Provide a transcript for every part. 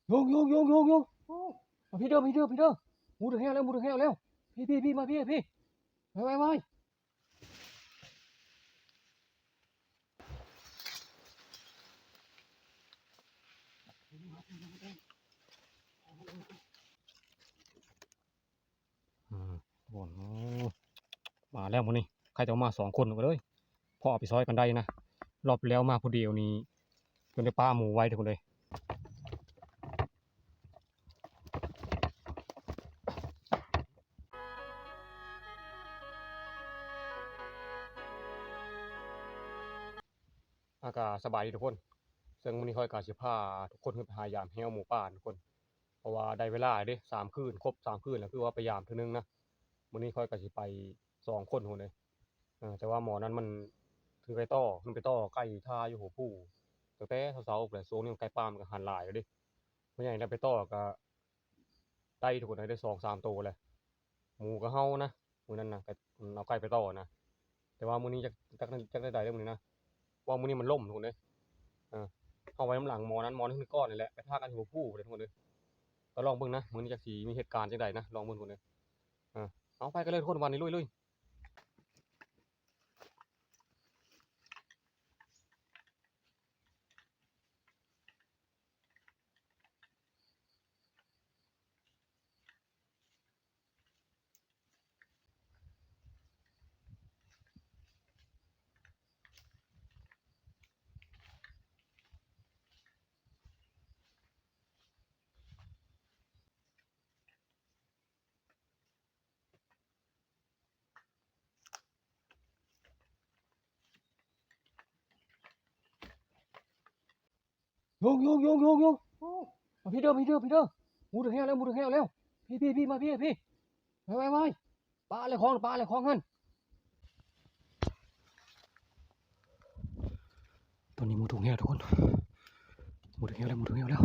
ໂຍງ ໂຍງ ໂຍງ ໂຍງ ໂຍງ ມາພີ້ເດີ ພີ້ເດີ ພີ້ເດີ ໝູຖືກແຮ້ວແລ້ວ ໝູຖືກແຮ້ວແລ້ວ ພີ້ ພີ້ ພີ້ ມາພີ້ ພີ້ ໄວ ໄວ ໄວ. ອືມ ໂອ້ ມາແລ້ວມື້ນີ້ ໃຄຈະມາສອງຄົນເລີຍ ພໍເອົາໄປຊ່ອຍກັນໄດ້ນະ ລອບແລ້ວມາຜູ້ດຽວນີ້ ຈົນໄດ້ປະໝູໄວ້ທຸກຄົນເອີຍ. ອາ ກະສະບາຍດີທຸກຄົນ ເຊິ່ງມື້ນີ້ຂ້ອຍກະຊິພາທຸກຄົນຂຶ້ນໄປຫາຢາມແຮ້ວໝູປ່າທຸກຄົນ ເພາະວ່າໄດ້ເວລາເດ້ ສາມຄືນ ຄົບສາມຄືນແລ້ວ ຄືວ່າໄປຢາມເທື່ອໜຶ່ງນະ. ມື້ນີ້ຂ້ອຍກະຊິໄປສອງຄົນພຸ້ນເດ້ ເອີ ແຕ່ວ່າໝໍນັ້ນມັນຖືໄປຕໍ່ ມັນໄປຕໍ່ໄກ່ທ່າຢູ່ຫົວພູ ຕັ້ງແຕ່ເຊົ້າໆ ພຸ້ນແຫຼະ ຊ່ວງນີ້ໄກ່ປ່າມັນກະຫັນຫຼາຍແລ້ວເດ້. ພໍ່ໃຫຍ່ໄດ້ໄປຕໍ່ກະໄດ້ທຸກຄົນ ໄດ້ສອງສາມໂຕແຫຼະ ໝູກະເຫົ່ານະ ມື້ນັ້ນນະ ກະເອົາໄກ່ໄປຕໍ່ນະ. ແຕ່ວ່າມື້ນີ້ຈັກ ຈັກ ຈັກໄດ້ໃດເດີມື້ນີ້ນະ ເພາະວ່າມື້ນີ້ມັນລົມທຸກຄົນເອີຍ. ເອີ ເຮົາໄວ້ນຳຫຼັງໝໍນັ້ນ ໝໍນັ້ນຄືກ່ອນນີ້ແຫຼະ ໄປທ່າກັນຢູ່ພູພຸ້ນເດີທຸກຄົນເອີຍ. ກະລອງເບິ່ງນະ ມື້ນີ້ຈັກຊິມີເຫດການຈັ່ງໃດນະ ລອງເບິ່ງທຸກຄົນເດີ. ເອີ ເອົາ ໄປກັນເລີຍທຸກຄົນ ວັນນີ້ລຸຍໆ. ໂຍງ ໂຍງ ໂຍງ ໂຍງ ໂຍງ ມາພີ້ເດີ ພີ້ເດີ ພີ້ເດີ ໝູຖືກແຮ້ວແລ້ວ ໝູຖືກແຮ້ວແລ້ວ ພີ້ ພີ້ ພີ້ ມາພີ້ ພີ້ ໄວ ໄວ ໄວ. ປະແລ້ວຂອງ ປະແລ້ວຂອງຫັ້ນ ຕອນນີ້ໝູຖືກແຮ້ວທຸກຄົນ ໝູຖືກແຮ້ວແລ້ວ ໝູຖືກແຮ້ວແລ້ວ.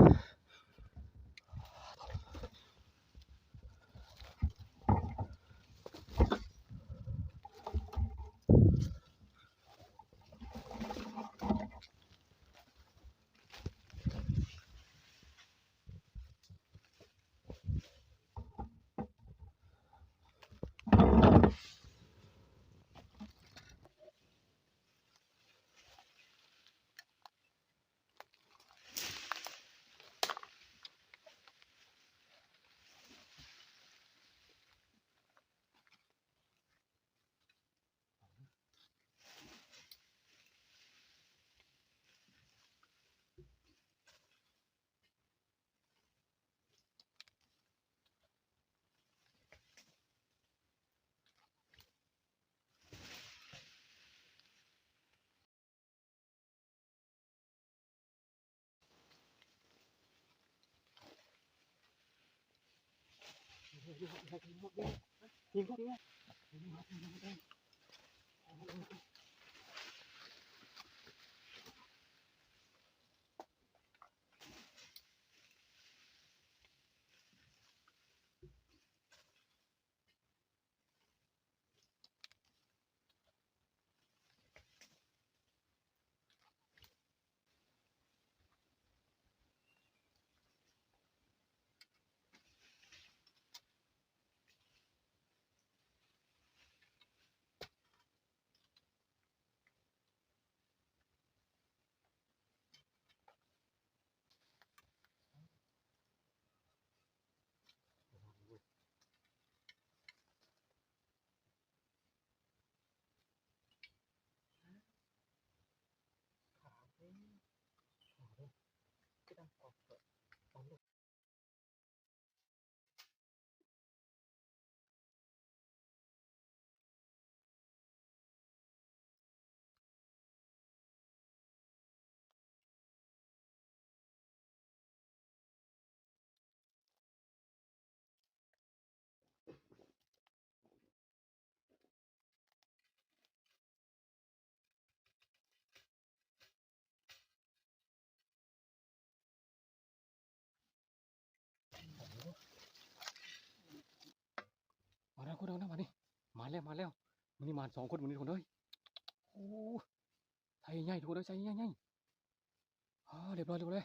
ມາແລ້ວ ທຸກຄົນ ເອົາແລ້ວ ມາແລ້ວ ມາແລ້ວ ມື້ນີ້ມາສອງຄົນ ມື້ນີ້ ທຸກຄົນເອີຍ. ໂອ້ ໄຊໃຫຍ່ ທຸກຄົນເອີຍ ໄຊໃຫຍ່ໆ. ອາ ລຽບຮ້ອຍ ລຽບຮ້ອຍ.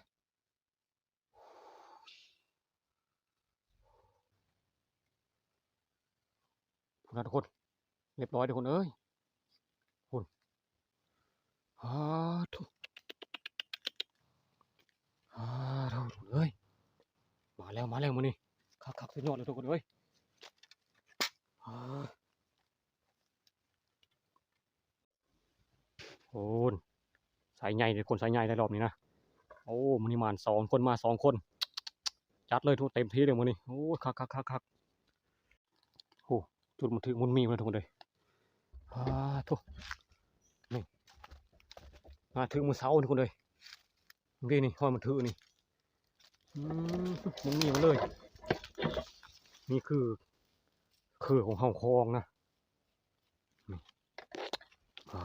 ນະທຸກຄົນ ຮຽບຮ້ອຍທຸກຄົນເອີຍ ພຸ້ນ ອາ ໂທ້ ອາ ໂທ້ ທຸກຄົນເອີຍ ມາແລ້ວ ມາແລ້ວມື້ນີ້ ຄັກໆ ສຸດຍອດເລີຍທຸກຄົນເອີຍ ອາ. ໂອ້ ໄຊໃຫຍ່ເດ້ ຄົນ ໄຊໃຫຍ່ໄດ້ລອບນີ້ນະ ໂອ້ ມື້ນີ້ໝານສອງຄົນ ມາສອງຄົນ ຈັດເລີຍທຸກ ເຕັມທີ່ເລີຍມື້ນີ້ ໂອ້ ຄັກໆໆໆ ໂອ້ ຈຸດມັນຖືກມັນມີພຸ້ນນະທຸກຄົນເອີຍ ອາ ໂທ້ ນີ້ ມາຖືກມື້ເສົາທຸກຄົນເອີຍ ນີ້ ນີ້ ຮອດມັນຖືກນີ້ ອືມ ມັນມີມາເລີຍ ນີ້ຄືເຄືອຂອງເຮົາຄອງນະ ນີ້ ອາ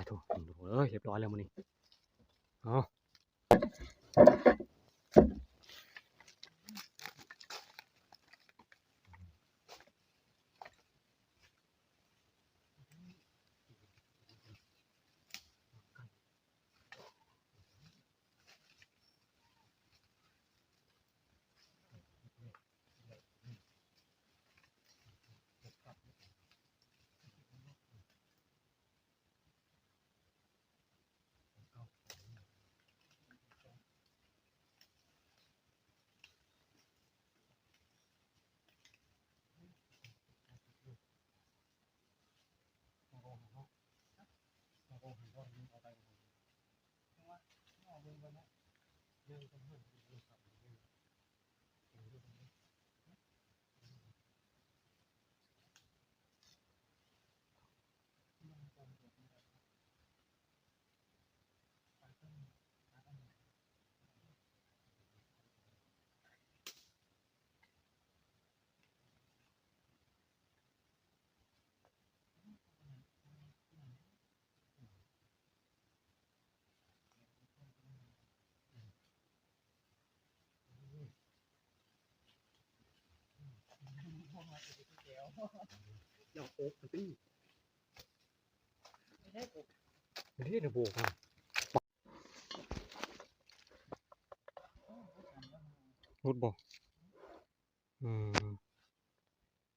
ໂທ້ ເອີຍ ຮຽບຮ້ອຍແລ້ວມື້ນີ້ ເອົາ. ຢ່າອົບຕິ ນີ້ນະໂບກມາ ຫຼຸດບໍ່? ອືມ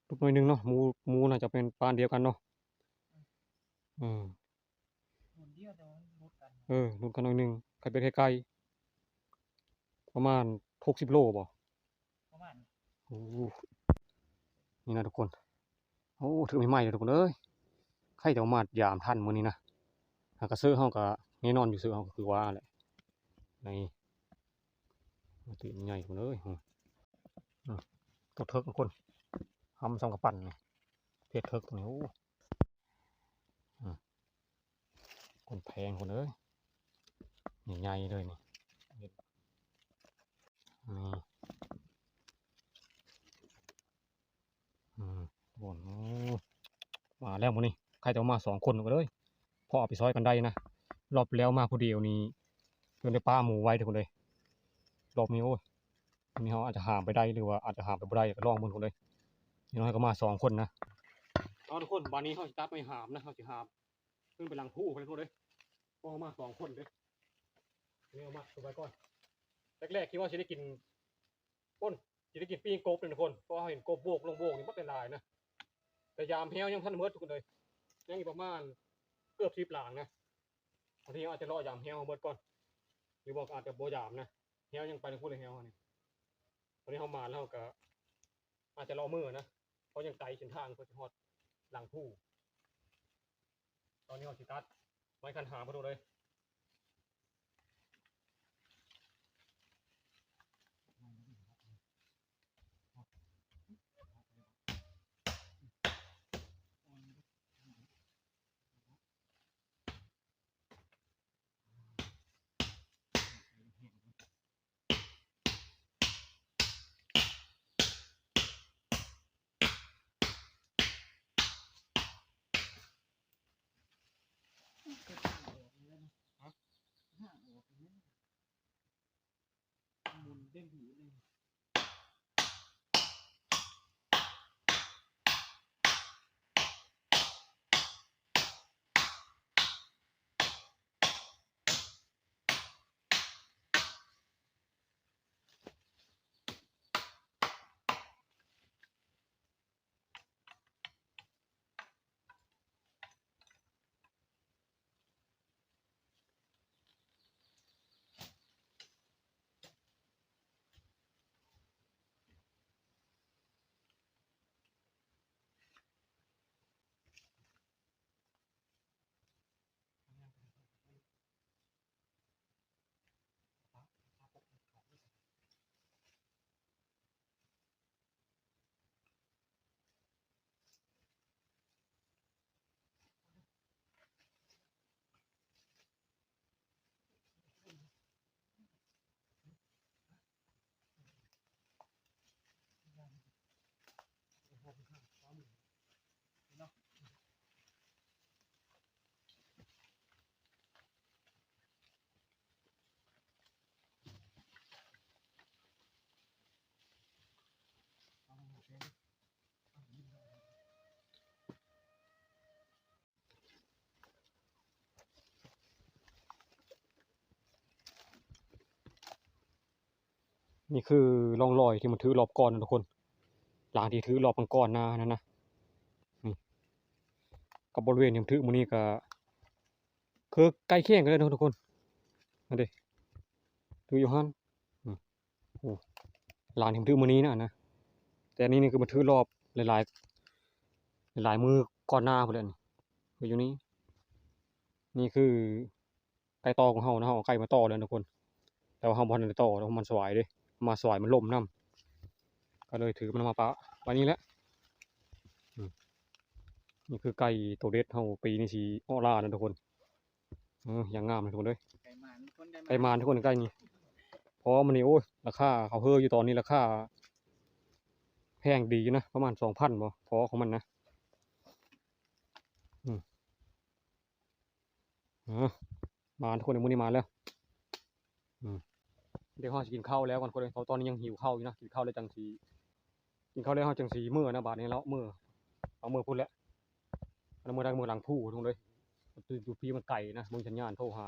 ຫຼຸດໜ້ອຍໜຶ່ງເນາະ ໝູ ໝູໜ້າຈະເປັນປານດຽວກັນເນາະ ອືມ ເອີ ຫຼຸດກັນໜ້ອຍໜຶ່ງ ໄຂ່ເປັດໄຂ່ໄກ່ ປະມານຫົກສິບໂລບໍ່? ປະມານ ໂອ້ ນີ້ນະທຸກຄົນ ໂອ້ ຖືກໃໝ່ໆເດີທຸກຄົນເອີຍ ໃຄແຕ່ວ່າມາຢາມທັນມື້ນີ້ນະ ຫາກະເຊີເຮົາກະແນ່ນອນຢູ່ ເຊີເຮົາກະຄືວ່າແຫຼະ ນີ້ ໂອ້ ຕີນໃຫຍ່ພຸ້ນເອີຍ ອືມ ຕົວເຖິກທຸກຄົນ ຫຳສ່ຳກະປັ່ນນີ້ ເພັດເຖິກຕົວນີ້ ໂອ້ ອືມ ຄົນແພງພຸ້ນເອີຍ ໃຫຍ່ໆເລີຍນີ້ ນີ້ ອືມ ທຸກຄົນ ໂອ້ ມາແລ້ວມື້ນີ້ ໃຄແຕ່ວ່າມາສອງຄົນກໍເລີຍ ພໍເອົາໄປຊ່ອຍກັນໄດ້ນະ ລອບແລ້ວມາຜູ້ດຽວນີ້ ຈົນໄດ້ປະໝູໄວ້ທຸກຄົນເອີຍ ລອບນີ້ ໂອ້ຍ ມື້ນີ້ເຮົາອາດຈະຫາມໄປໄດ້ ຫຼືວ່າອາດຈະຫາມໄປບໍ່ໄດ້ ກໍລອງເບິ່ງທຸກຄົນເອີຍ ຢ່າງໜ້ອຍກໍມາສອງຄົນນະ ເອົາທຸກຄົນ ບາດນີ້ເຮົາຊິຕັດໄມ້ຫາມນະ ເຮົາຊິຫາມຂຶ້ນໄປຫຼັງພູພຸ້ນເດີ ເພາະເຮົາມາສອງຄົນເດ້ ນີ້ເອົາມາໄວ້ກ່ອນ ແລກໆຄິດວ່າຊິໄດ້ກິນ ໂອ້ຍ ຊິໄດ້ກິນປີ້ງກົບເດ້ທຸກຄົນ ເພາະເຮົາເຫັນກົບໂບກລົງໂບກນີ້ໝົດຫຼາຍໆນະ ແຕ່ຢາມແຮ້ວຍັງບໍ່ທັນໝົດທຸກຄົນເອີຍ ຍັງອີກປະມານເກືອບສິບຫຼັງນະ ບາງທີເຮົາອາດຈະລໍຢາມແຮ້ວເຮົາໝົດກ່ອນ ຫຼືບໍ່ກໍອາດຈະບໍ່ຢາມນະ ແຮ້ວຍັງໄປທາງພຸ້ນແລ້ວ ແຮ້ວເຮົານີ້ ຕອນນີ້ເຮົາມາແລ້ວເຮົາກໍອາດຈະລໍເມືອນະ ເພາະຍັງໄກເສັ້ນທາງກວ່າຈະຮອດຫຼັງພູ ຕອນນີ້ເຮົາຊິຕັດໄມ້ຄັນຫາມເພິ່ນເລີຍ ນີ້ຄືຮ່ອງຮອຍທີ່ມັນຖືລອບກ່ອນນະທຸກຄົນ, ຫຼັງທີ່ຖືລອບກ່ອນໆໜ້ານັ້ນນະ. ນີ້ ກັບບໍລິເວນທີ່ມັນຖືມື້ນີ້ກໍຄືໃກ້ຄຽງກັນເລີຍນະທຸກຄົນ. ນັ້ນເດ້ ຖືຢູ່ຫັ້ນ. ອືມ ໂອ້ ຫຼັງທີ່ມັນຖືມື້ນີ້ນະ ນະ ແຕ່ອັນນີ້ນີ້ຄືມັນຖືລອບຫຼາຍໆ ຫຼາຍໆມື້ກ່ອນໜ້າພຸ້ນແຫຼະ. ນີ້ ຄືຢູ່ນີ້ ນີ້ຄືໄກ່ຕໍ່ຂອງເຮົານະ, ເຮົາເອົາໄກ່ມາຕໍ່ແລ້ວນະທຸກຄົນ, ແຕ່ວ່າເຮົາບໍ່ທັນໄດ້ຕໍ່ ເພາະມັນສວາຍເດ້, ມາສວາຍມັນລົ້ມນຳ ກໍເລີຍຖືມັນມາປະໄວ້ນີ້ແຫຼະ. ອືມ ນີ້ຄືໄກ່ໂຕເດັດເຮົາ ປີນີ້ຊິອອກຫຼ້ານະທຸກຄົນ. ເອີ ຢ່າງງາມເລີຍທຸກຄົນເອີຍ. ໄກ່ໝານທຸກຄົນ ໄກ່ໝານທຸກຄົນ ໄກ່ນີ້. ພໍມັນນີ້ ໂອ້ຍ ລາຄາເຂົາເຮີຢູ່ຕອນນີ້ ລາຄາແພງດີຢູ່ນະ, ປະມານສອງພັນບໍ່ ພໍຂອງມັນນະ. ອືມ ເອີ ມາທຸກຄົນ ມື້ນີ້ມາແລ້ວ. ອືມ ດຽວເຮົາຊິກິນເຂົ້າແລ້ວກ່ອນທຸກຄົນເອີຍ, ເພາະຕອນນີ້ຍັງຫິວເຂົ້າຢູ່ນະ. ກິນເຂົ້າແລ້ວຈັ່ງຊິ ກິນເຂົ້າແລ້ວເຮົາຈັ່ງຊິເມືອນະ. ບາດນີ້ເຮົາເມືອ ເຮົາເມືອພຸ້ນແຫຼະ, ເຮົາເມືອທາງເມືອງຫຼັງພູທຸກຄົນເອີຍ. ຢູ່ ຢູ່ພີ້ມັນໄກນະ, ບໍ່ມີສັນຍານໂທຫາ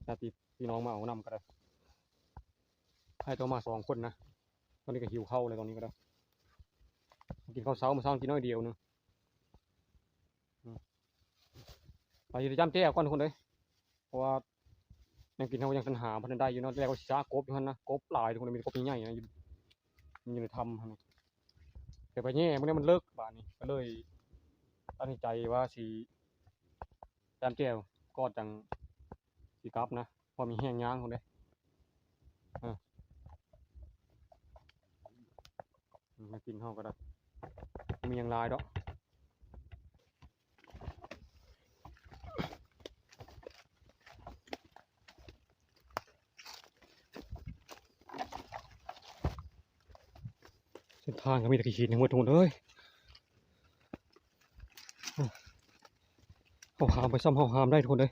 ຍາດຕິພີ່ນ້ອງມາເອົານຳກໍໄດ້. ໃຫ້ໂຕມາສອງຄົນນະ. ຕອນນີ້ກໍຫິວເຂົ້າແລ້ວ ຕອນນີ້ກໍໄດ້ ກິນເຂົ້າເຊົ້າ ມື້ເຊົ້າກິນໜ້ອຍດຽວໜຶ່ງ. ອືມ ໄປຊິໄດ້ຈ້ຳແຈ່ວກ່ອນທຸກຄົນເອີຍ, ເພາະວ່າແນວກິນເຮົາຍັງສັນຫາບໍ່ທັນໄດ້ຢູ່ເນາະ. ແລ້ວກໍຊິຊາກົບຢູ່ຫັ້ນນະ, ກົບຫຼາຍທຸກຄົນເອີຍ, ມີແຕ່ກົບໃຫຍ່ໆນະ ຢູ່ ຢູ່ໃນຖ້ຳຫັ້ນນະ. ແຕ່ໄປແຍ່ມື້ນີ້ມັນເລິກ ບາດນີ້ກໍເລີຍຕັດສິນໃຈວ່າຊິຈ້ຳແຈ່ວກ່ອນຈັ່ງຊິກັບນະ, ພໍມີແຮງຍ່າງພຸ້ນເດ້. ເອີ ມາກິນເຮົາກໍໄດ້ ບໍ່ມີຫຍັງຫຼາຍດອກ. ເສັ້ນທາງກໍມີແຕ່ຂີ້ຫີນທັງໝົດທຸກຄົນເອີຍ. ເຮົາຫາມໄປຊ່ຳເຮົາຫາມໄດ້ທຸກຄົນເອີຍ.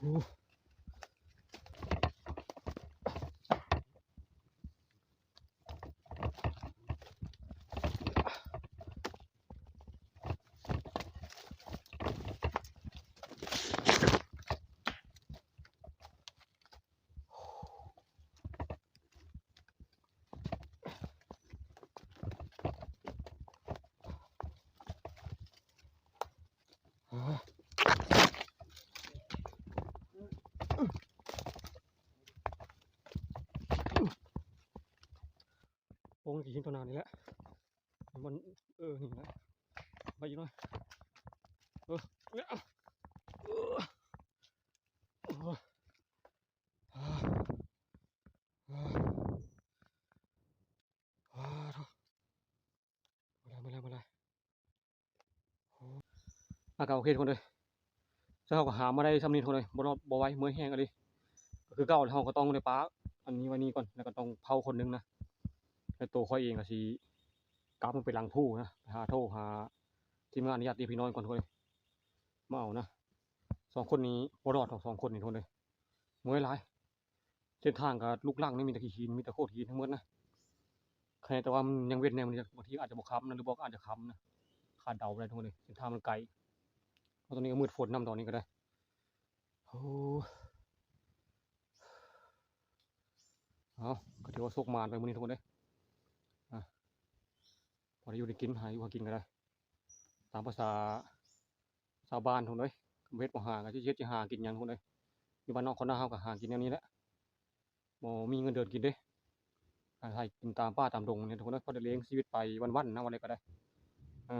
ໂອ້ ໂອ້ຍ ຂີ້ຫີນຕໍ່ໜ້ານີ້ແຫຼະ ມັນ ເອີ ນີ້ແຫຼະ ໄປອີກໜ້ອຍ ເອີ ເອີ ໂອ້ຍ ອາ ໂທ້ ມາແລ້ວ ມາແລ້ວ ມາແລ້ວ. ອາ ກໍໂອເຄທຸກຄົນເອີຍ ເຮົາກໍຫາມາໄດ້ຊ່ຳນີ້ທຸກຄົນເອີຍ ບໍ່ລອດ ບໍ່ໄຫວ ເມື່ອຍແຮງອີ່ຫຼີ. ກໍຄືເກົ່າ ເຮົາກໍຕ້ອງໄດ້ປະອັນນີ້ໄວ້ນີ້ກ່ອນ ແລ້ວກໍຕ້ອງເຝົ້າຄົນໜຶ່ງນະ ແລ້ວໂຕຂ້ອຍເອງກໍຊິກັບມັນໄປຫຼັງພູນະ ໄປຫາໂທຫາທີມງານ ຍາດຕິພີ່ນ້ອງກ່ອນທຸກຄົນເອີຍ ມາເອົານະ. ສອງຄົນນີ້ບໍ່ລອດດອກ ສອງຄົນນີ້ທຸກຄົນເອີຍ ເມື່ອຍຫຼາຍ. ເສັ້ນທາງກໍລຸກລັງນີ້ ມີແຕ່ຂີ້ຫີນ ມີແຕ່ໂຂດຫີນທັງໝົດນະ. ໃຄແຕ່ວ່າມັນຍັງເວັນແດ່ ບາງທີອາດຈະບໍ່ຄ່ຳນະ ຫຼືບໍ່ກໍອາດຈະຄ່ຳນະ ຄາດເດົາບໍ່ໄດ້ທຸກຄົນເອີຍ ເສັ້ນທາງມັນໄກ. ເພາະຕອນນີ້ກໍມືດຝົນນຳ ຕອນນີ້ກໍໄດ້. ໂອ້ ເອົາ ກໍຖືວ່າໂຊກໝານໄປມື້ນີ້ທຸກຄົນເອີຍ ອາ ພໍໄດ້ຢູ່ໄດ້ກິນ ຫາຢູ່ຫາກິນກໍໄດ້ ຕາມພາສາຊາວບ້ານທຸກຄົນເອີຍ. ເຮັດບໍ່ຫາກໍຊິເຮັດ ຊິຫາກິນຫຍັງທຸກຄົນເອີຍ. ຢູ່ບ້ານນອກຄອນນາເຮົາກໍຫາກິນແນວນີ້ແຫຼະ ບໍ່ມີເງິນເດືອນກິນເດ້ ອາໄສກິນຕາມປ່າຕາມດົງນີ້ທຸກຄົນເອີຍ. ພໍໄດ້ລ້ຽງຊີວິດໄປວັນໆນະ ວ່າແນວໃດກໍໄດ້ ເອີ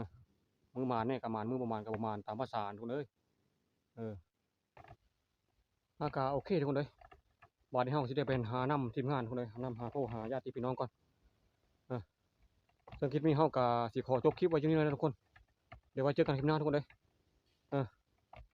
ມື້ໝານແດ່ກໍໝານ ມື້ບໍ່ໝານກໍບໍ່ໝານ ຕາມພາສາທຸກຄົນເອີຍ ເອີ. ອາ ກະໂອເຄທຸກຄົນເອີຍ ບາດນີ້ເຮົາຊິໄດ້ໄປຫານຳທີມງານທຸກຄົນເອີຍ ນຳຫາໂທຫາຍາດຕິພີ່ນ້ອງກ່ອນ ເອີ. ເຊິ່ງຄລິບນີ້ເຮົາກະຊິຂໍຈົບຄລິບໄວ້ຢູ່ນີ້ແຫຼະທຸກຄົນ ດຽວໄວ້ເຈີກັນຄລິບໜ້າທຸກຄົນເອີ ເອີ.